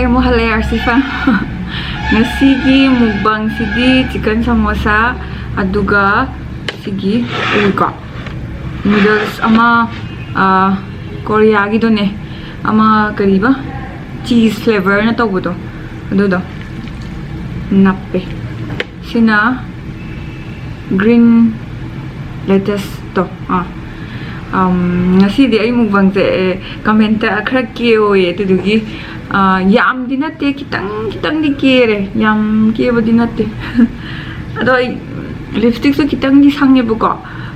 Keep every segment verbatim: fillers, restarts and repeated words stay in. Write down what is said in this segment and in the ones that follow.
ꯑꯩ ꯑꯃꯨꯛ ꯍꯜꯂꯛꯑꯦ, ꯑꯥꯔꯁꯤꯐꯥ꯫ ꯉꯁꯤꯒꯤ ꯃꯨꯛꯕꯥꯡꯁꯤꯗꯤ chicken samosa, ꯑꯗꯨꯒ ꯁꯤꯒꯤ, ꯎꯏꯀꯣ, noodles ꯑꯃ, ꯑ, ꯀꯣꯔꯤꯌꯥꯒꯤꯗꯨꯅꯦ, ꯑꯃ ꯀꯔꯤꯕ, cheese flavorꯅ ꯇꯧꯕꯗꯣ, ꯑꯗꯨꯗꯣ ꯅꯞꯄꯦ꯫ ꯁꯤꯅ green lettuceꯇꯣ꯫ ꯑꯥ꯫ ꯑꯝ, ꯉꯁꯤꯗꯤ ꯑꯩ ꯃꯨꯛꯕꯥꯡꯁꯦ, ꯑꯦ, commentꯇ ꯈꯔ ꯀꯦꯌꯣꯌꯦ, ꯑꯗꯨꯗꯨꯒꯤ, ꯑꯥ, ꯌꯥꯝꯗꯤ ꯅꯠꯇꯦ, ꯈꯤꯇꯪ, ꯈꯤꯇꯪꯗꯤ ꯀꯦꯔꯦ, ꯌꯥꯝ ꯀꯦꯕꯗꯤ ꯅꯠꯇꯦ꯫ ꯑꯗꯣ ꯑꯩ lipstickꯁꯨ ꯈꯤꯇꯪꯗꯤ ꯁꯪꯉꯦꯕꯀꯣ,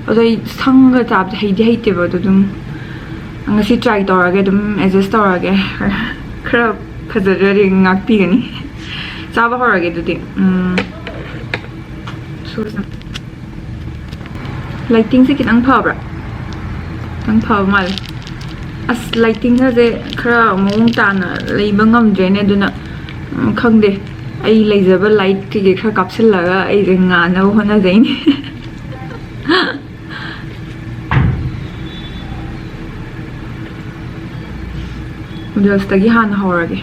ꯑꯗꯣ ꯑꯩ ꯁꯪꯒ ꯆꯥꯕꯁꯦ ꯍꯩꯗꯤ ꯍꯩꯇꯦꯕ, ꯑꯗꯣ ꯑꯗꯨꯝ ꯉꯁꯤ try ꯇꯧꯔꯒꯦ, ꯑꯗꯨꯝ adjust ꯇꯧꯔꯒꯦ꯫ ꯈꯔ ꯐꯖꯗ꯭ꯔꯗꯤ ꯉꯥꯛꯄꯤꯒꯅꯤ꯫ ꯆꯥꯕ ꯍꯧꯔꯒꯦ ꯑꯗꯨꯗꯤ꯫ ꯎꯝ, ꯁꯣꯏꯗꯅ꯫ Lightingꯁꯦ ꯈꯤꯇꯪ ꯐꯕ꯭ꯔꯥ? ꯈꯤꯇꯪ ꯐꯕ ꯃꯥꯜꯂꯦ꯫ ꯑꯁ, lightingꯒꯁꯦ ꯈꯔ ꯃꯑꯣꯡ ꯇꯥꯅ ꯂꯩꯕ ꯉꯝꯗ꯭ꯔꯦꯅꯦ, ꯑꯗꯨꯅ, ꯎꯝ, ꯈꯪꯗꯦ꯫ ꯑꯩ ꯂꯩꯖꯕ light ꯀꯩꯀꯩ ꯈꯔ ꯀꯥꯞꯁꯤꯜꯂꯒ ꯑꯩꯁꯦ ꯉꯥꯟꯅꯕ ꯍꯣꯠꯅꯖꯩꯅꯦ꯫ Noodlesꯇꯒꯤ ꯍꯥꯟꯅ ꯍꯧꯔꯒꯦ꯫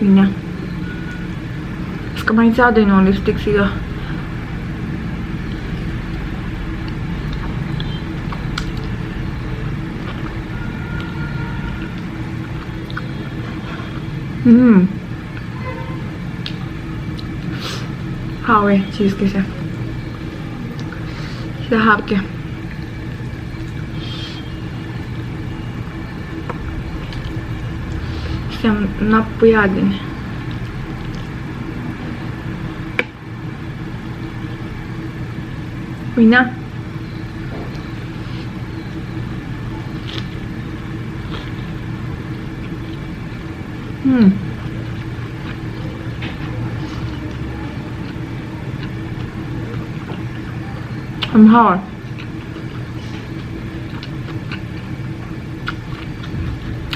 ꯏꯅ꯫ ꯑꯁ, ꯀꯃꯥꯏꯅ ꯆꯥꯗꯣꯏꯅꯣ lipstickꯁꯤꯒ? ꯎꯝ꯫ ꯍꯥꯎꯋꯦ cheeseꯀꯤꯁꯦ꯫ ꯁꯤꯗ ꯍꯥꯞꯀꯦ꯫ ꯌꯥꯝ ꯅꯞꯄꯨ ꯌꯥꯗꯦꯅꯦ꯫ ꯍꯨꯏꯅ꯫ ꯎꯝ꯫ ꯌꯥꯝ ꯍꯥꯎꯋꯦ꯫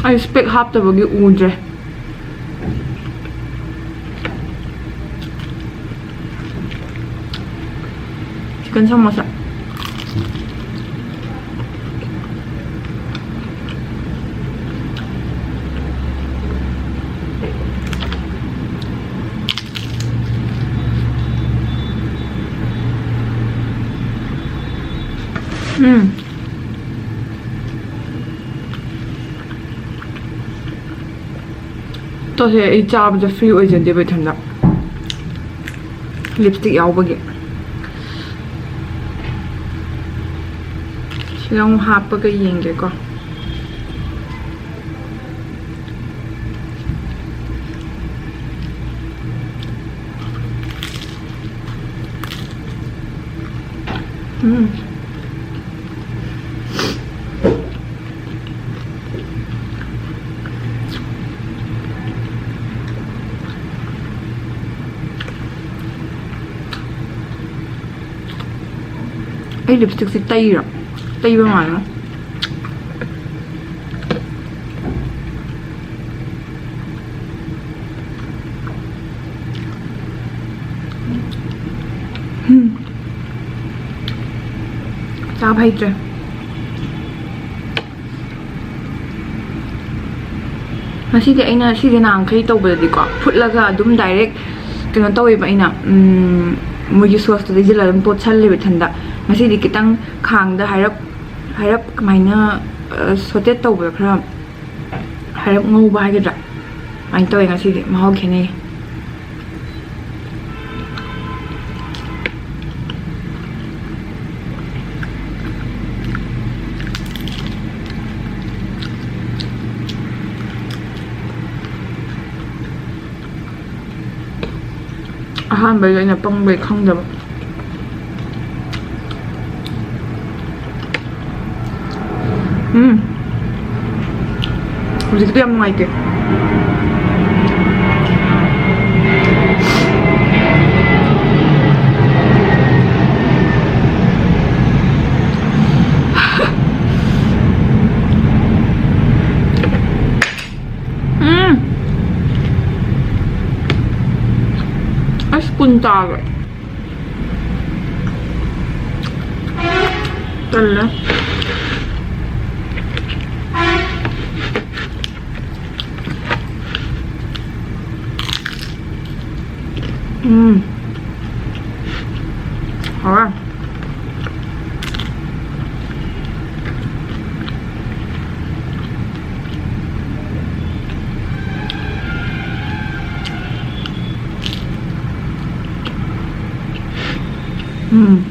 ꯑꯩ spec ꯍꯥꯞꯇꯕꯒꯤ ꯎꯗ꯭ꯔꯦ꯫ Chicken samosa꯫ ꯇꯣꯁꯦ ꯑꯩ ꯆꯥꯕꯗ ꯐ꯭ꯔꯤ ꯑꯣꯏꯖꯗꯦꯕ ꯏꯊꯟꯗ, ꯂꯤꯞꯁꯇꯤꯛ ꯌꯥꯎꯕꯒꯤ꯫ ꯁꯤꯗ ꯑꯃꯨꯛ ꯍꯥꯞꯄꯒ ꯌꯦꯡꯒꯦꯀꯣ꯫ ꯎꯝ꯫ ꯑꯩ ꯂꯤꯞꯁꯇꯤꯛꯁꯦ ꯇꯩꯔꯣ? ꯇꯩꯕ ꯃꯥꯜꯂꯦ꯫ ꯎꯝ꯫ ꯆꯥꯕ ꯍꯩꯇ꯭ꯔꯦ꯫ ꯉꯁꯤꯗꯤ ꯑꯩꯅ ꯁꯤꯁꯦ ꯅꯍꯥꯟꯈꯩ ꯇꯧꯕꯗꯗꯤꯀꯣ, ꯐꯨꯠꯂꯒ ꯑꯗꯨꯝ ꯗꯥꯏꯔꯦꯛ ꯀꯩꯅꯣ ꯇꯧꯋꯦꯕ ꯑꯩꯅ, ꯎꯝ, ꯃꯣꯏꯒꯤ ꯁꯣꯁꯇꯨꯗ ꯍꯩꯖꯤꯜꯂꯒ ꯑꯗꯨꯝ ꯇꯣꯠꯁꯜꯂꯦꯕ ꯏꯊꯟꯗ꯫ ꯉꯁꯤꯗꯤ ꯈꯤꯇꯪ ꯈꯥꯡꯗ ꯍꯥꯏꯔꯞ, ꯍꯥꯏꯔꯞ ꯀꯃꯥꯏꯅ, ꯑ, ꯁꯣꯇꯦꯠ ꯇꯧꯕꯗ ꯈꯔ ꯍꯥꯏꯔꯞ ꯉꯧꯕ ꯍꯥꯏꯒꯗ꯭ꯔꯥ? ꯑꯗꯨꯃꯥꯏꯅ ꯇꯧꯋꯦ ꯉꯁꯤꯗꯤ꯫ ꯃꯍꯥꯎ ꯈꯦꯠꯅꯩ꯫ ꯑꯍꯥꯟꯕꯩꯗ ꯑꯩꯅ ꯄꯪꯕꯩ ꯈꯪꯗꯕ꯫ ꯎꯝ꯫ ꯍꯧꯖꯤꯛꯇꯤ ꯌꯥꯝ ꯅꯨꯡꯉꯥꯏꯇꯦ꯫ ꯎꯝ꯫ ꯑꯁ ꯀꯨꯟ ꯇꯥꯈ꯭ꯔꯦ꯫ ꯇꯜꯂꯦ꯫ ꯎꯝ꯫ ꯍꯥꯎꯔꯦ꯫ ꯎꯝ꯫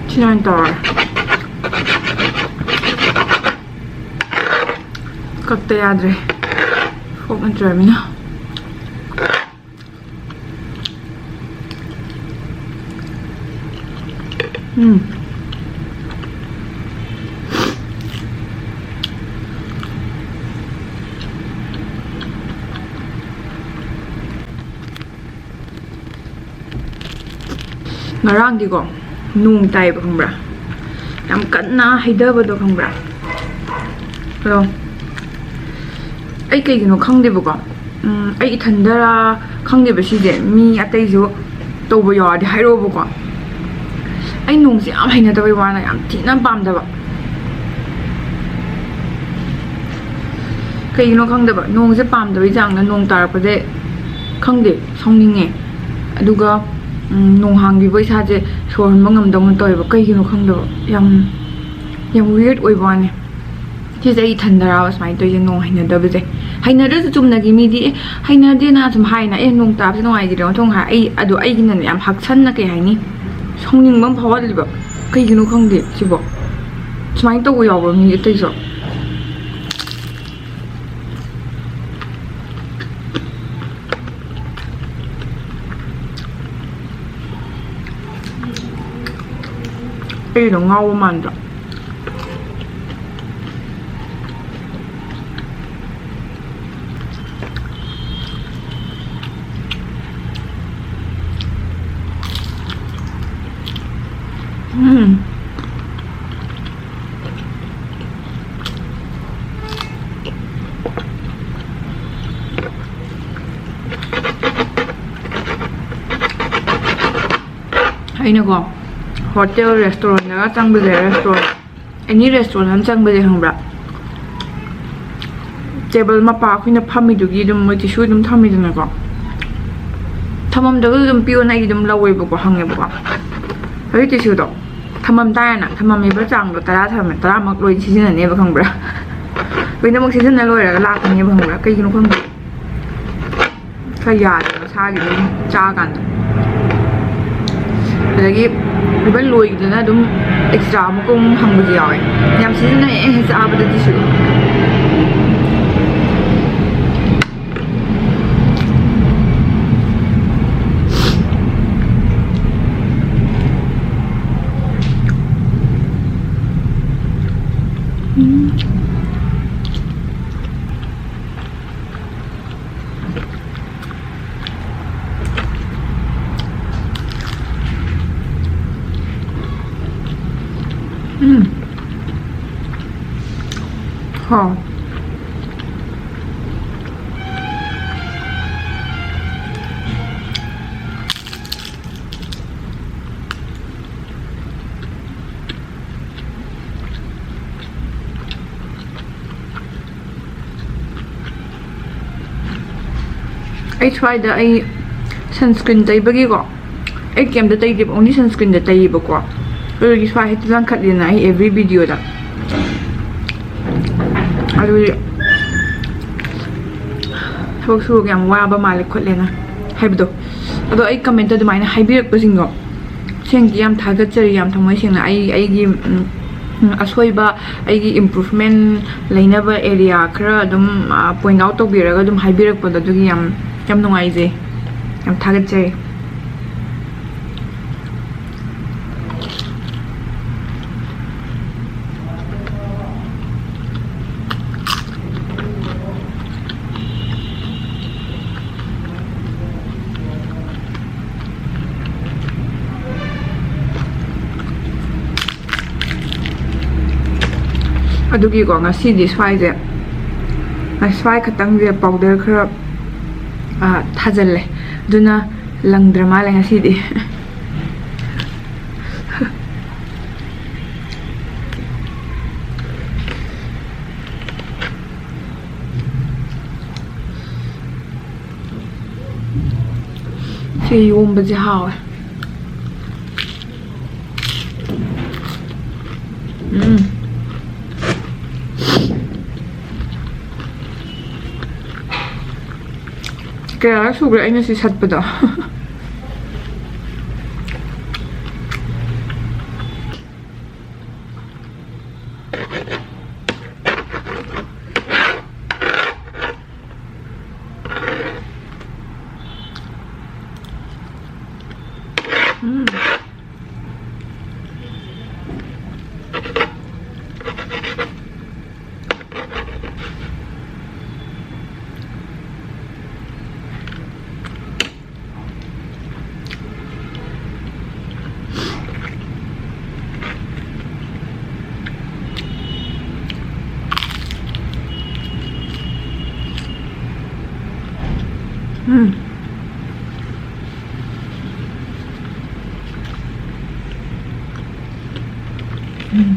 ꯁꯤꯅ ꯑꯣꯏꯅ ꯇꯧꯔꯦ꯫ ꯀꯛꯇ ꯌꯥꯗ꯭ꯔꯦ꯫ ꯐꯣꯛ ꯅꯠꯇ꯭ꯔꯃꯤꯅ꯫ ꯎꯝ꯫ ꯉꯔꯥꯡꯗꯤꯀꯣ, ꯅꯣꯡ ꯇꯥꯏꯕ, ꯈꯪꯕ꯭ꯔꯥ? ꯌꯥꯝ ꯀꯟꯅ ꯍꯩꯊꯕꯗꯣ, ꯈꯪꯕ꯭ꯔꯥ? ꯑꯗꯣ ꯑꯩ ꯀꯩꯒꯤꯅꯣ ꯈꯪꯗꯦꯕꯀꯣ, ꯎꯝ, ꯑꯩ ꯏꯊꯟꯗꯔꯥ ꯈꯪꯗꯦꯕ ꯁꯤꯁꯦ, ꯃꯤ ꯑꯇꯩꯁꯨ ꯇꯧꯕ ꯌꯥꯎꯔꯗꯤ ꯍꯥꯏꯔꯛꯑꯣꯕꯀꯣ꯫ ꯑꯩ ꯅꯣꯡꯁꯦ ꯌꯥꯝ ꯍꯩꯅꯗꯕꯩ ꯋꯥꯅ ꯌꯥꯝ ꯊꯤꯅ ꯄꯥꯝꯗꯕ꯫ ꯀꯩꯒꯤꯅꯣ ꯈꯪꯗꯕ, ꯅꯣꯡꯁꯦ ꯄꯥꯝꯗꯕꯩ ꯆꯥꯡꯅ ꯅꯣꯡ ꯇꯥꯔꯛꯄꯁꯦ ꯈꯪꯗꯦ, ꯁꯥꯎꯅꯤꯡꯉꯦ꯫ ꯑꯗꯨꯒ, ꯎꯝ, ꯅꯣꯡ ꯍꯥꯡꯈꯤꯕ ꯏꯁꯥꯁꯦ ꯁꯣꯔ ꯍꯣꯟꯕ ꯉꯝꯗꯧꯅ ꯇꯧꯋꯦꯕ꯫ ꯀꯩꯒꯤꯅꯣ ꯈꯪꯗꯕ, ꯌꯥꯝ, ꯌꯥꯝ weird ꯑꯣꯏꯕ ꯋꯥꯅꯤ꯫ ꯁꯤꯁꯦ ꯑꯩ ꯏꯊꯟꯗꯔꯥꯕ ꯁꯨꯃꯥꯏꯅ ꯇꯧꯔꯤꯁꯦ, ꯅꯣꯡ ꯍꯩꯅꯗꯕꯁꯦ? ꯍꯩꯅꯗ꯭ꯔꯁꯨ ꯆꯨꯝꯅꯒꯤ ꯃꯤꯗꯤ, "ꯑꯦ, ꯍꯩꯅꯗꯦꯅ ꯁꯨꯝ ꯍꯥꯏꯅ, ꯑꯦ, ꯅꯣꯡ ꯇꯥꯕꯁꯦ ꯅꯨꯡꯉꯥꯏꯇꯦꯗꯅ ꯃꯊꯣꯡ ꯍꯥꯏ", ꯑꯩ, ꯑꯗꯣ ꯑꯩꯒꯤꯅꯅꯦ ꯌꯥꯝ ꯍꯛꯁꯟꯅ, ꯀꯩ ꯍꯥꯏꯅꯤ, ꯁꯥꯎꯅꯤꯡꯕ ꯑꯃ ꯐꯥꯎꯍꯜꯂꯤꯕ꯫ ꯀꯩꯒꯤꯅꯣ ꯈꯪꯗꯦ ꯁꯤꯕꯣ꯫ ꯁꯨꯃꯥꯏꯅ ꯇꯧꯕ ꯌꯥꯎꯕ꯭ꯔꯥ ꯃꯤ ꯑꯇꯩꯁꯨ? ꯑꯩꯗꯣ ꯉꯥꯎꯕ ꯃꯥꯟꯗ꯭ꯔꯣ? ꯎꯝ꯫ ꯑꯩꯅꯀꯣ, ꯍꯣꯇꯦꯜ ꯔꯦꯁꯇꯨꯔꯦꯟꯗꯒ ꯆꯪꯕꯁꯦ, ꯔꯦꯁꯇꯨꯔꯦꯟ, ꯑꯦꯅꯤ ꯔꯦꯁꯇꯨꯔꯦꯟ ꯑꯃ ꯆꯪꯕꯁꯦ, ꯈꯪꯕ꯭ꯔꯥ? ꯇꯦꯕꯜ ꯃꯄꯥ ꯑꯩꯈꯣꯏꯅ ꯐꯝꯃꯤꯗꯨꯒꯤ ꯑꯗꯨꯝ ꯃꯣꯏ ꯇꯤꯁꯨ ꯑꯗꯨꯝ ꯊꯝꯃꯤꯗꯅꯀꯣ꯫ ꯊꯝꯃꯝꯗ꯭ꯔꯒꯁꯨ ꯑꯗꯨꯝ ꯄꯤꯌꯣꯅ ꯑꯩꯗꯤ ꯑꯗꯨꯝ ꯂꯧꯋꯦꯕꯀꯣ, ꯍꯪꯉꯦꯕꯀꯣ꯫ ꯑꯗꯨꯏ ꯇꯤꯁꯨꯗꯣ ꯊꯝꯃꯝ ꯇꯥꯔꯦꯅ, ꯊꯝꯃꯝꯃꯤꯕ ꯆꯥꯡꯗꯣ ꯇꯔꯥ ꯊꯝꯃꯦ, ꯇꯔꯥꯃꯛ ꯂꯣꯏ ꯁꯤꯖꯤꯟꯅꯅꯦꯕ, ꯈꯪꯕ꯭ꯔꯥ? ꯂꯣꯏꯅꯃꯛ ꯁꯤꯖꯤꯟꯅ ꯂꯣꯏꯔꯒ ꯂꯥꯛꯀꯅꯦꯕ, ꯈꯪꯕ꯭ꯔꯥ? ꯀꯩꯒꯤꯅꯣ ꯈꯪꯗꯦ꯫ ꯈꯔ ꯌꯥꯗꯦ ꯃꯁꯥꯒꯤ ꯑꯗꯨꯝ ꯆꯥꯀꯥꯟꯗ꯫ ꯑꯗꯒꯤ even ꯂꯣꯏꯈꯤꯗꯅ ꯑꯗꯨꯝ extra ꯑꯃꯨꯛꯀ ꯑꯃꯨꯛ ꯍꯪꯕꯁꯨ ꯌꯥꯎꯋꯦ꯫ ꯌꯥꯝ ꯁꯤꯖꯤꯟꯅꯩ ꯑꯩ ꯆꯥꯕꯗꯗꯤ ꯁꯤꯗ꯫ ꯎꯝ꯫ ꯎꯝ꯫ ꯍꯥꯎ꯫ ꯑꯩ ꯁ꯭ꯋꯥꯏꯗ ꯑꯩ sunscreen ꯇꯩꯕꯒꯤꯀꯣ, ꯑꯩ ꯀꯩꯝꯇ ꯇꯩꯗꯦꯕ, only sunscreenꯗ ꯇꯩꯌꯦꯕꯀꯣ꯫ ꯑꯗꯨꯒꯤ ꯁ꯭ꯋꯥꯏ ꯍꯦꯛꯇ ꯂꯪꯈꯠꯂꯦꯅ ꯑꯩ every videoꯗ꯫ ꯑꯗꯨꯒꯤ ꯊꯕꯛ ꯁꯨꯔꯒ ꯌꯥꯝ ꯋꯥꯕ ꯃꯥꯜꯂꯦ ꯈꯣꯠꯂꯦꯅ ꯍꯥꯏꯕꯗꯣ꯫ ꯑꯗꯣ ꯑꯩ commentꯇ ꯑꯗꯨꯃꯥꯏꯅ ꯍꯥꯏꯕꯤꯔꯛꯄꯁꯤꯡꯗꯣ ꯑꯁꯦꯡꯀꯤ ꯌꯥꯝ ꯊꯥꯒꯠꯆꯔꯤ, ꯌꯥꯝ ꯊꯃꯣꯏ ꯁꯦꯡꯅ꯫ ꯑꯩ, ꯑꯩꯒꯤ, ꯎꯝ, ꯎꯝ, ꯑꯁꯣꯏꯕ, ꯑꯩꯒꯤ improvement ꯂꯩꯅꯕ area ꯈꯔ ꯑꯗꯨꯝ, ꯑ, point out ꯇꯧꯕꯤꯔꯒ ꯑꯗꯨꯝ ꯍꯥꯏꯕꯤꯔꯛꯄꯗꯣ ꯑꯗꯨꯒꯤ ꯌꯥꯝ, ꯌꯥꯝ ꯅꯨꯡꯉꯥꯏꯖꯩ꯫ ꯌꯥꯝ ꯊꯥꯒꯠꯆꯔꯤ꯫ ꯑꯗꯨꯒꯤꯀꯣ ꯉꯁꯤꯗꯤ ꯁ꯭ꯋꯥꯏꯁꯦ, ꯁ꯭ꯋꯥꯏ ꯈꯛꯇꯪꯁꯦ powder ꯈꯔ, ꯑ, ꯊꯥꯖꯤꯜꯂꯦ꯫ ꯑꯗꯨꯅ ꯂꯪꯗ꯭ꯔ ꯃꯥꯜꯂꯦ ꯉꯁꯤꯗꯤ꯫ ꯁꯤ ꯌꯣꯝꯕꯁꯦ ꯍꯥꯎꯋꯦ꯫ ꯎꯝ꯫ ꯀꯌꯥꯔꯛ ꯁꯨꯈ꯭ꯔꯦ ꯑꯩꯅ ꯁꯤ ꯁꯠꯄꯗꯣ? ꯎꯝ꯫ ꯎꯝ꯫ ꯎꯝ꯫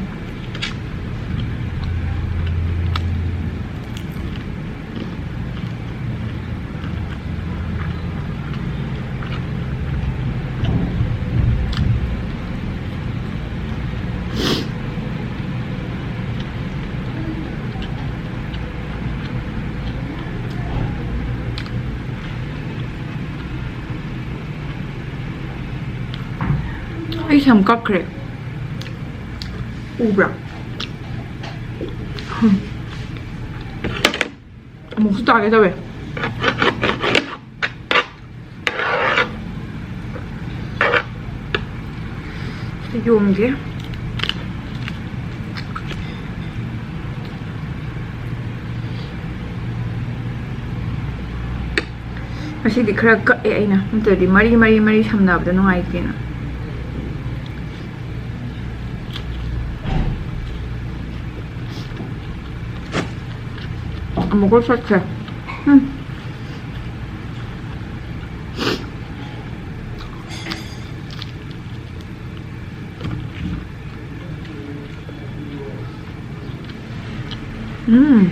ꯑꯩ ꯁꯝ ꯀꯛꯈ꯭ꯔꯦ꯫ ꯎꯕ꯭ꯔꯥ? ꯍꯝ꯫ ꯑꯃꯨꯛꯁꯨ ꯇꯥꯒꯦ ꯇꯧꯋꯦ꯫ ꯌꯣꯝꯒꯦ꯫ ꯉꯁꯤꯗꯤ ꯈꯔ ꯀꯛꯑꯦ ꯑꯩꯅ, ꯅꯠꯇ꯭ꯔꯗꯤ ꯃꯔꯤ ꯃꯔꯤ ꯃꯔꯤ ꯁꯝꯅꯕꯗ ꯅꯨꯡꯉꯥꯏꯇꯦꯅ꯫ ꯑꯃꯨꯛꯀ ꯁꯠꯈ꯭ꯔꯦ꯫ ꯎꯝ꯫ ꯎꯝ꯫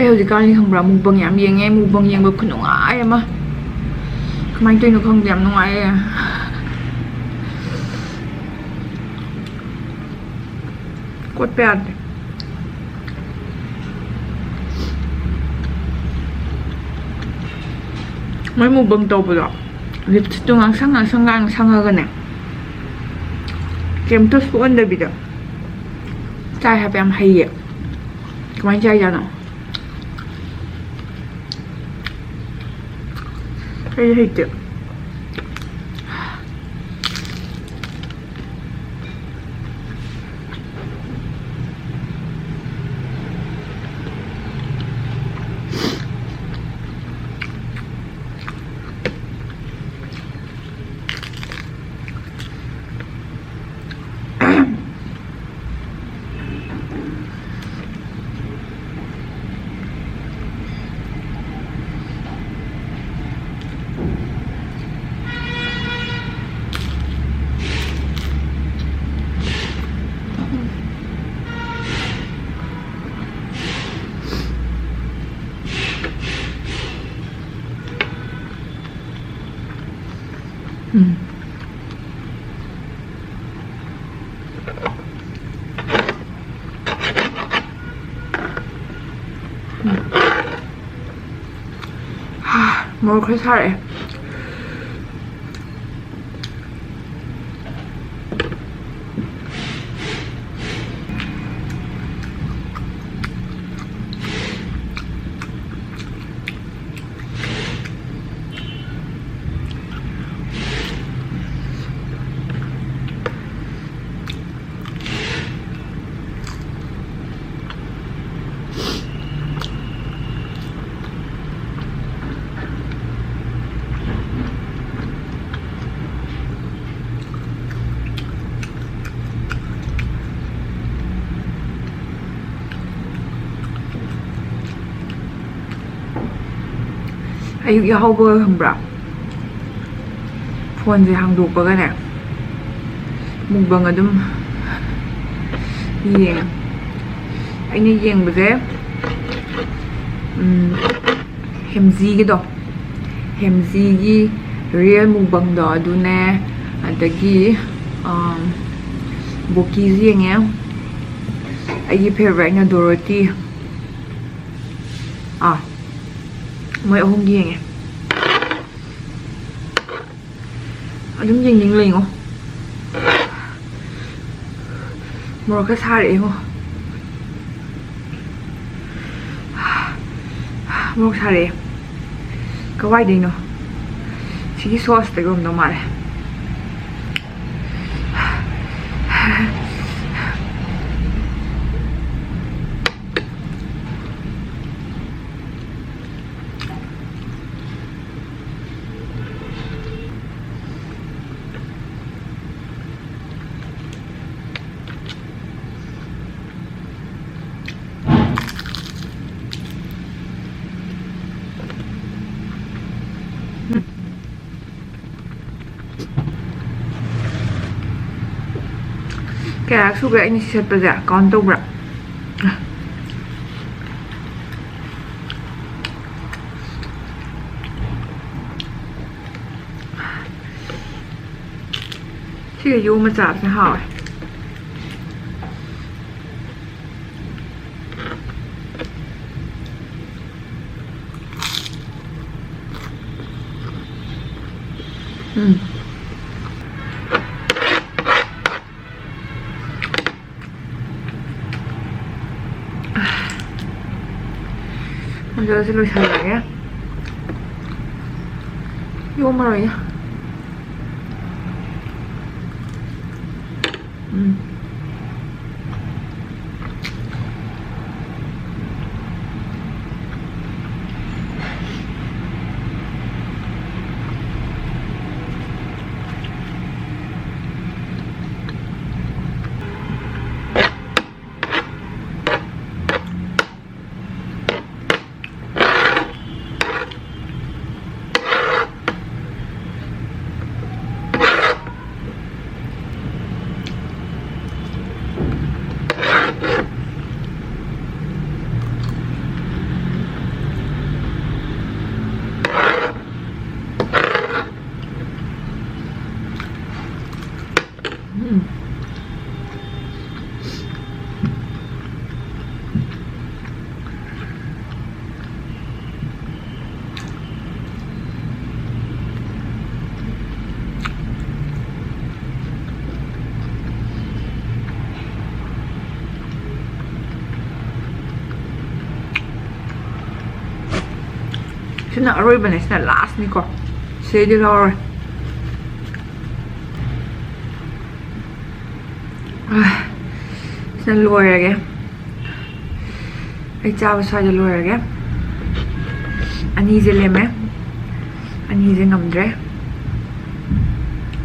ꯑꯩ ꯍꯧꯖꯤꯛꯀꯥꯟꯗꯤ ꯈꯪꯕ꯭ꯔꯥ, mukbang ꯌꯥꯝ ꯌꯦꯡꯉꯦ꯫ Mukbang ꯌꯦꯡꯕ ꯈꯨꯅꯨꯡꯉꯥꯏ ꯑꯃ, ꯀꯃꯥꯏꯅ ꯇꯧꯔꯤꯅꯣ ꯈꯪꯗꯦ, ꯌꯥꯝ ꯅꯨꯡꯉꯥꯏꯌꯦ꯫ ꯀꯣꯠꯄ ꯌꯥꯗꯦ꯫ ꯃꯣꯏ mukbang ꯇꯧꯕꯗꯣ, lipstickꯇꯣ ꯉꯥꯡꯁꯪ ꯉꯥꯡꯁꯪ ꯉꯥꯡ ꯁꯪꯉꯒꯅꯦ, ꯀꯩꯝꯇ ꯁꯣꯛꯍꯟꯗꯕꯤꯗ ꯆꯥꯏ ꯍꯥꯏꯕ꯫ ꯌꯥꯝ ꯍꯩꯌꯦ꯫ ꯀꯃꯥꯏꯅ ꯆꯥꯏꯖꯥꯠꯅꯣ? ꯑꯩ ꯍꯩꯇꯦ꯫ ꯎꯝ꯫ ꯍꯥ, ꯃꯣꯔꯣꯛ ꯈꯔ ꯁꯥꯔꯛꯑꯦ꯫ ꯑꯌꯨꯛ ꯌꯥꯍꯧꯕꯒ ꯈꯪꯕ꯭ꯔꯥ, ꯐꯣꯟꯁꯦ ꯍꯥꯡꯗꯣꯛꯄꯒꯅꯦ, mukbang ꯑꯗꯨꯝ ꯌꯦꯡꯉꯦ꯫ ꯑꯩꯅ ꯌꯦꯡꯕꯁꯦ ꯎꯝ, ꯍꯦꯝꯖꯤꯒꯤꯗꯣ, ꯍꯦꯝꯖꯤꯒꯤ real mukbangꯗꯣ ꯑꯗꯨꯅꯦ, ꯑꯗꯒꯤ, ꯎꯝ, ꯕꯣꯀꯤꯁꯨ ꯌꯦꯡꯉꯦ꯫ ꯑꯩꯒꯤ favouriteꯅ ꯗꯣꯔꯣꯇꯤ꯫ ꯑꯥ, ꯃꯣꯏ ꯑꯍꯨꯝꯒꯤ ꯌꯦꯡꯉꯦ꯫ ꯑꯗꯨꯝ ꯌꯦꯡꯅꯤꯡ ꯂꯩꯉꯣ꯫ ꯃꯣꯔꯣꯛꯀ ꯁꯥꯔꯛꯑꯦꯉꯣ꯫ ꯃꯣꯔꯣꯛ ꯁꯥꯔꯛꯑꯦ꯫ ꯀꯋꯥꯏꯗꯩꯅꯣ? ꯁꯤꯒꯤ sauceꯇꯒꯤ ꯑꯣꯏꯔꯝꯗꯧ ꯃꯥꯜꯂꯦ꯫ ꯀꯌꯥꯔꯛ ꯁꯨꯈ꯭ꯔꯦ ꯑꯩꯅ ꯁꯤ ꯁꯦꯠꯄꯁꯦ? Count ꯇꯧꯕ꯭ꯔꯥ? ꯁꯤꯒ ꯌꯣꯝꯃ ꯆꯥꯕꯁꯦ ꯍꯥꯎꯋꯦ꯫ ꯎꯝ꯫ ꯃꯁꯥꯂꯥꯁꯦ ꯂꯣꯏꯁꯜꯂꯒꯦ꯫ ꯌꯣꯝꯃꯔꯣꯏꯒꯦ꯫ ꯎꯝ꯫ ꯎꯝ꯫ ꯁꯤꯅ ꯑꯔꯣꯏꯕꯅꯦ, ꯁꯤꯅ ꯂꯥꯁꯅꯤꯀꯣ꯫ ꯁꯤꯗꯩꯗꯤ ꯂꯧꯔꯣꯏ꯫ ꯑꯥ, ꯁꯤꯅ ꯂꯣꯏꯔꯒꯦ꯫ ꯑꯩ ꯆꯥꯕ ꯁ꯭ꯋꯥꯏꯗ ꯂꯣꯏꯔꯒꯦ꯫ ꯑꯅꯤꯁꯦ ꯂꯦꯝꯃꯦ꯫ ꯑꯅꯤꯁꯦ ꯉꯝꯗ꯭ꯔꯦ꯫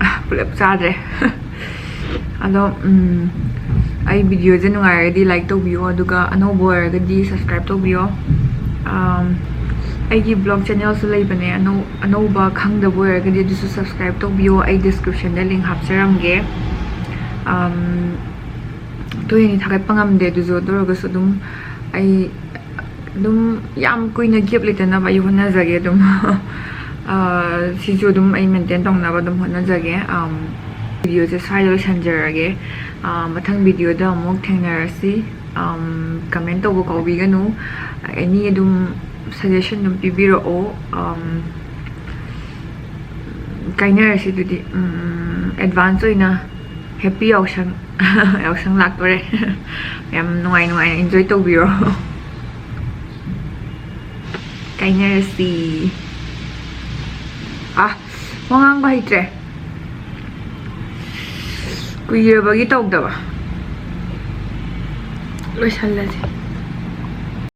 ꯑꯥ, ꯄꯨꯂꯞ ꯆꯥꯗ꯭ꯔꯦ꯫ ꯑꯗꯣ, ꯎꯝ, ꯑꯩ videoꯁꯦ ꯅꯨꯡꯉꯥꯏꯔꯒꯗꯤ like ꯇꯧꯕꯤꯌꯣ, ꯑꯗꯨꯒ ꯑꯅꯧꯕ ꯑꯣꯏꯔꯒꯗꯤ subscribe ꯇꯧꯕꯤꯌꯣ꯫ ꯑꯝ, ꯑꯩꯒꯤ vlog channelꯁꯨ ꯂꯩꯕꯅꯦ, ꯑꯅꯧ-, ꯑꯅꯧꯕ ꯈꯪꯗꯕ ꯑꯣꯏꯔꯒꯗꯤ ꯑꯗꯨꯁꯨ subscribe ꯇꯧꯕꯤꯌꯣ, ꯑꯩ descriptionꯗ link ꯍꯥꯞꯆꯔꯝꯒꯦ꯫ ꯑꯝ, ꯇꯣꯏꯅꯗꯤ ꯊꯥꯒꯠꯄ ꯉꯝꯗꯦ, ꯑꯗꯨꯁꯨ, ꯑꯗꯨ ꯑꯣꯏꯔꯒꯁꯨ ꯑꯗꯨꯝ ꯑꯩ ꯑꯗꯨꯝ ꯌꯥꯝ ꯀꯨꯏꯅ gap ꯂꯩꯇꯅꯕ ꯑꯩ ꯍꯣꯠꯅꯖꯒꯦ ꯑꯗꯨꯝ꯫ ꯑꯥ, ꯁꯤꯁꯨ ꯑꯗꯨꯝ ꯑꯩ maintain ꯇꯧꯅꯕ ꯑꯗꯨꯝ ꯍꯣꯠꯅꯖꯒꯦ꯫ ꯑꯝ, videoꯁꯦ ꯁ꯭ꯋꯥꯏꯗ ꯂꯣꯏꯁꯤꯟꯖꯔꯒꯦ꯫ ꯑꯥ, ꯃꯊꯪ videoꯗ ꯑꯃꯨꯛ ꯊꯦꯡꯅꯔꯁꯤ꯫ ꯑꯝ, comment ꯇꯧꯕ ꯀꯥꯎꯕꯤꯒꯅꯨ꯫ Any ꯑꯗꯨꯝ suggestion ꯑꯗꯨꯝ ꯄꯤꯕꯤꯔꯛꯑꯣ꯫ ꯑꯝ, ꯀꯥꯏꯅꯔꯁꯤ ꯑꯗꯨꯗꯤ꯫ ꯎꯝ, advance ꯑꯣꯏꯅ happy ꯌꯥꯎꯁꯪ꯫ ꯌꯥꯎꯁꯪ ꯂꯥꯛꯇꯣꯔꯦ꯫ ꯌꯥꯝ ꯅꯨꯡꯉꯥꯏ ꯅꯨꯡꯉꯥꯏꯅ enjoy ꯇꯧꯕꯤꯔꯣ꯫ ꯀꯥꯏꯅꯔꯁꯤ꯫ ꯑꯥ, ꯋꯥ ꯉꯥꯡꯕ ꯍꯩꯇ꯭ꯔꯦ꯫ ꯀꯨꯏꯔꯕꯒꯤ ꯇꯧꯗꯕ꯫ ꯂꯣꯏꯁꯜꯂꯁꯤ꯫